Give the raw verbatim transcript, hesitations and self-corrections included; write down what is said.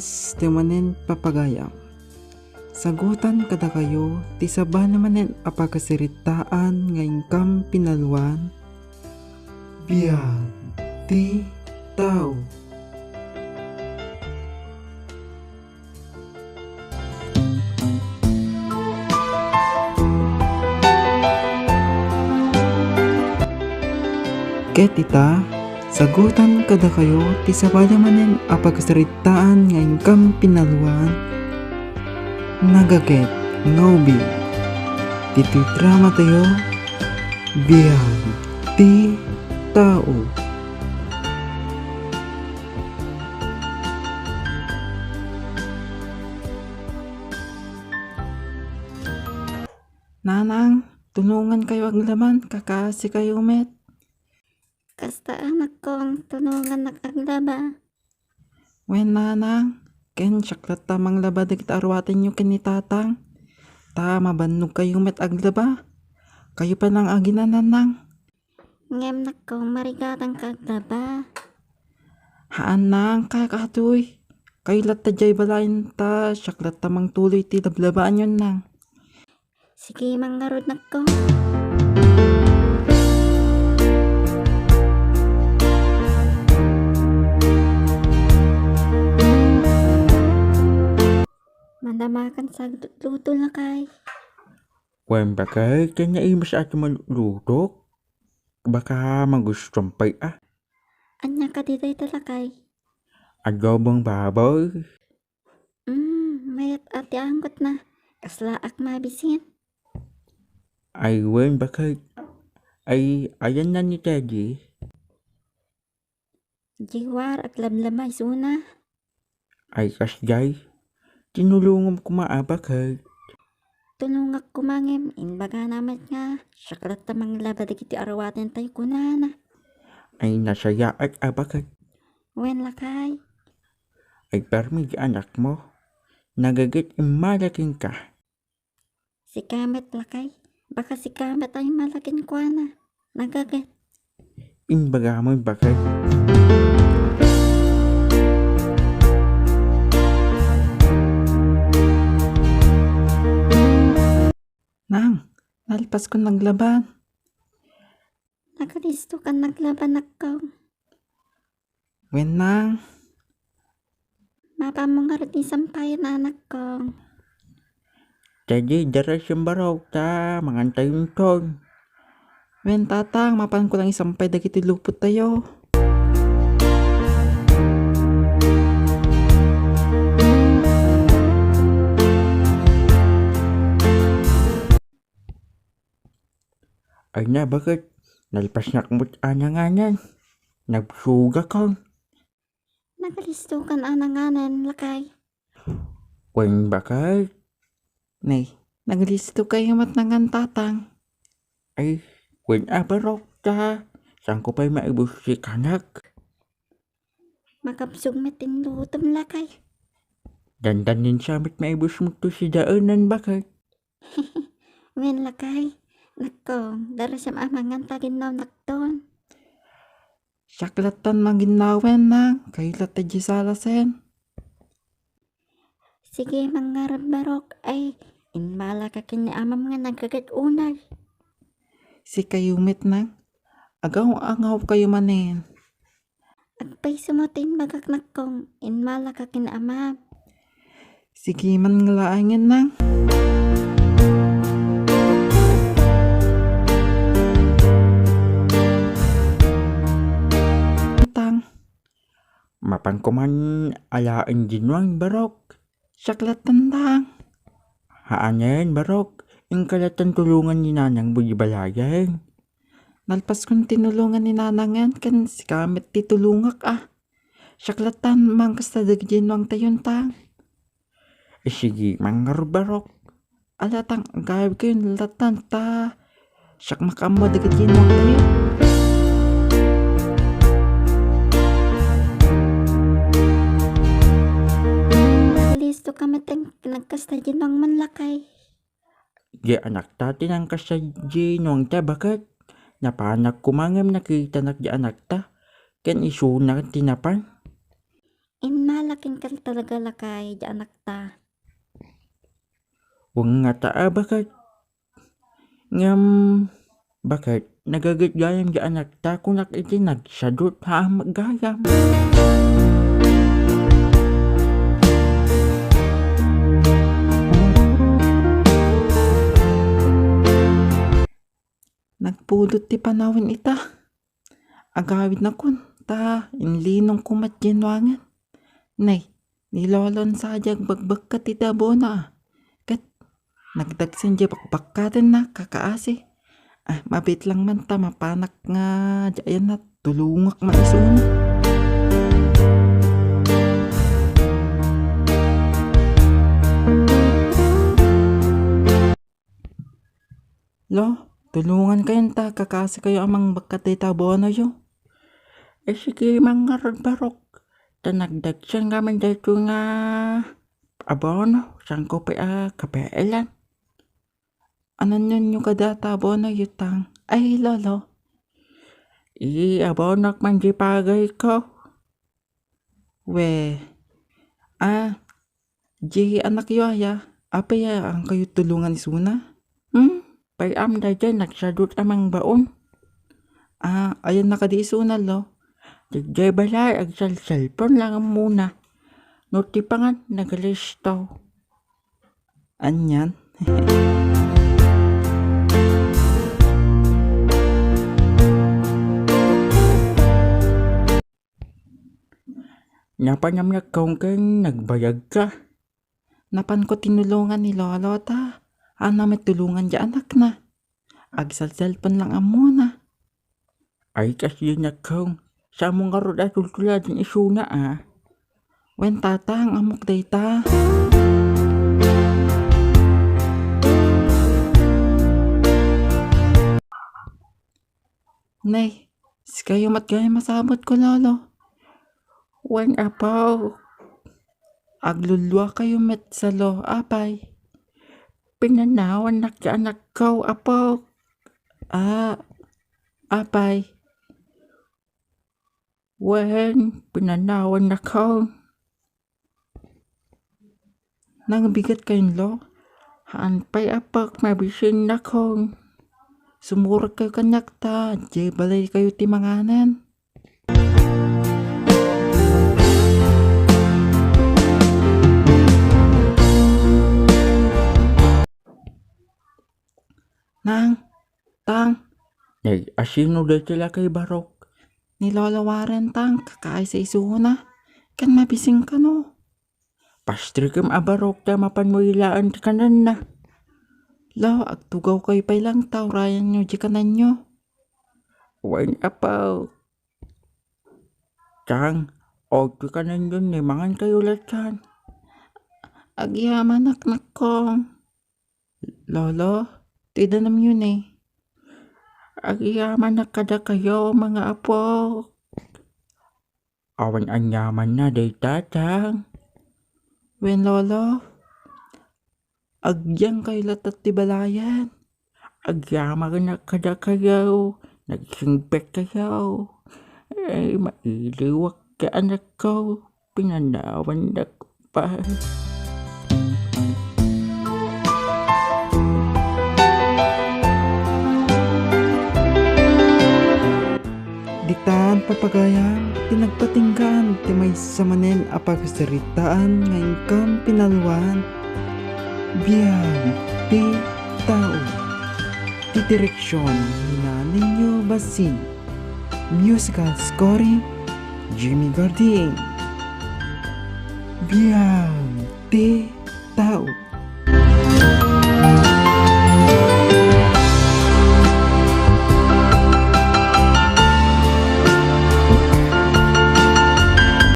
Ti manen papagayam. Sagutan kadakayo ti sabali manen a pakasaritaan nga inkam pinaluan. Biag ti tao. Ket ita, sagutan kadakayo ti sabali manen a pakasaritaan nga inkam pinaluan. Nagaget nga ubing. Ditoy dramatayo, Biag ti tao. Nanang, tulongankayo aglaban, kakaasikayo met. Kasta, anakkong, tulongannak aglaba. Wen, nanang, ken siak latta manglaba dagiti aruatenyo ken ni tatang. Ta mabannogkayo met aglaba. Kayo pay lang aginan, nanang. Ngem nakkong, marigatanka aglaba. Haan, nang, kayaka atoy. Kayo latta diay balayen ta siak latta mangtuloy ti lablabaanyon, nang. Sige, mangngarud, nakkong. Madamakan sa luto, lakay. Wen, bakay, ken naimas ato manluto? Baka magustuam pay a. Ania kadi dayta, lakay? Adobong baboy. Mm, mayat a ti anggotna. Kaslaak mabisin. Ay, wen, bakay. Ay, ayanna ni Teddy. Jiwar, aglablaba isuna. Ay, kasdiay. Tinulongam koma a, bakay. Tulongak koma ngem, imbagana met nga, siak latta manglaba dagiti aruaten tayo kunana. Ay, nasayaat a, bakay. Wen, lakay. Ay, permi di anakmo. Nagaget immala kenka. Sika met, lakay. Baka sika met a immala kenkuana. Nagaget. Imbagamon, bakay. Nang, nalpaskon aglaban. Nagalistokan aglaban, nakkong. Wen, nang. Mapanmo ngarud isampayan, anakkong. Daydi, darasem barok ta mangantayo inton. Wen, tatang, mapanko lang isampay dagiti lupot tayo. Ay na, bakay? Nalpasnak met a nanganan. Nagsugakon. Nagalistokan a nanganan, lakay. Wen, bakay? Nay, nagalistokayo met nangan, tatang. Ay, wen a, barok ta. Saanko pay maibus ti kanak? Makabsog met ti lutom, lakay. Dandanin sa met maibus mo to si daenan, bakay? Wen, lakay. Nakkong, darasem a mangan ta ginnawnakton. Siak lattan manginnawen, nang. Kayo latta di salasen. Sige, mangngarud, barok. Ay, immalaka ken ni amam nga nagaget unay. Sikayo met, nang. Agaw-angawkayo manen. Agpayso mo ti imbagak, nakkong, immalaka ken ni amam. Sige man nga laengen, nang. Tang. Mapanko man alaen dinuang, barok. Siak lattan, tang. Haanen, barok. Inka lattan tulongan ni nanang mo di balayen. Nalpaskon tinulongan ni nanangen ken sika met ti tulongak a. Siak lattan mangkasta dagiti nuangtayon, tang. Isigi, mangngarud, barok. Ala, tang, agawidkayon lattan ta siak makaammo dagiti nuangtayo. Listo ka met, tang, nagkasta dinuang man, lakay. Di anakta ti nangkasta dinuangta, baket? Napanak koma ngem nakitanak di anakta. Ken isuna ti napan. Innala kenka talaga, lakay, diay anakta. Wen nga ta a, baket. Ngem, baket, nagaget gayam diay anakta, kunak iti nagsadut, haan met gayam. Nagpudot ti panawen ita. Agawidnakon, ta inlinongko met diay nuangen. Nay, ni Lolon sa diay agbakbakkat iti abono, a. Ket nagdagsen diay bakbakkatenna, kakaasi. A, mabiit lang man ta mapanak nga diay ayanna, tulongak man isuna. Lo, tulongankayon ta kakasikayo a mangbakkat dayta abonoyo. E, sige, mangngarud, Barok. Ta nagdagsen ngamin daytoy nga abono, saanko pay a kapeelan. Ananionyo kada ta abonoyo, Tang? Ay, Lolo. Iabonok man di pagayko. We. A, di anakyo aya, apay a, saankayo tulongan isuna? Hmm? Pay-am daydiay nagsadut a mangbaon. A, ayanna kadi isuna, Lo? Daydiay balay, agselselpon lang ammona. No ti pangan, nagalistaw. Anian? Napanam nga kung ken nagbayagka. Napanko tinulongan ni Lolo ta, ania met tulongan diay anakna. Agselselpon lang ammona. Ay, kasdiay, kung. Saanmo ngarud a tultuladen isuna, a. Wen, Tatang, ammok dayta. Nay, sikayo met gayam a sabotko, Lolo. Wen, Apo. Agluluakayo met sa, Lo, apay. Pinanawannak ti anakko, Apo. A, apay. Wen, pinanawannakon. Nangbigatkayon, Lo? Haan pay, Apok, mabisin nakon. Sumurekkayo kaniak ta diay balaykayo ti manganen. Nang, Tang. Ay, asino daytoy, Lakay Barok? Ni Lolo Warren, Tang, kakaaysa isuna. Ken mabisin kano. Pastrekem a Barok ta mapanmo ilaen ti kanenna. Lo, agtugawkayo pay lang ta urayanyo diay kanenyo. Wen, Apo. Tang, o, ti kanenyo ni, mangankayo latta. Agyamanak, nakkong. Lolo, ti danumyo ni. Agyamanak kadakayo, mga apo. Awan aniamanna dayta, Tang. Wen, Lolo, agyangkayo latta ti balayen. Agyamanak kadakayo, nagsingbetkayo. Ay, mailiwak ti anakko, pinanawannak pa. Ditan, papagayam, ti nagpatinggaan ti maysa manen a pagsaritaan nga inkan pinalwan, Biag ti Tao. Ti direksion ni Nanenyo Basing. Musical scoring, Jimmy Garding. Biag ti Tao.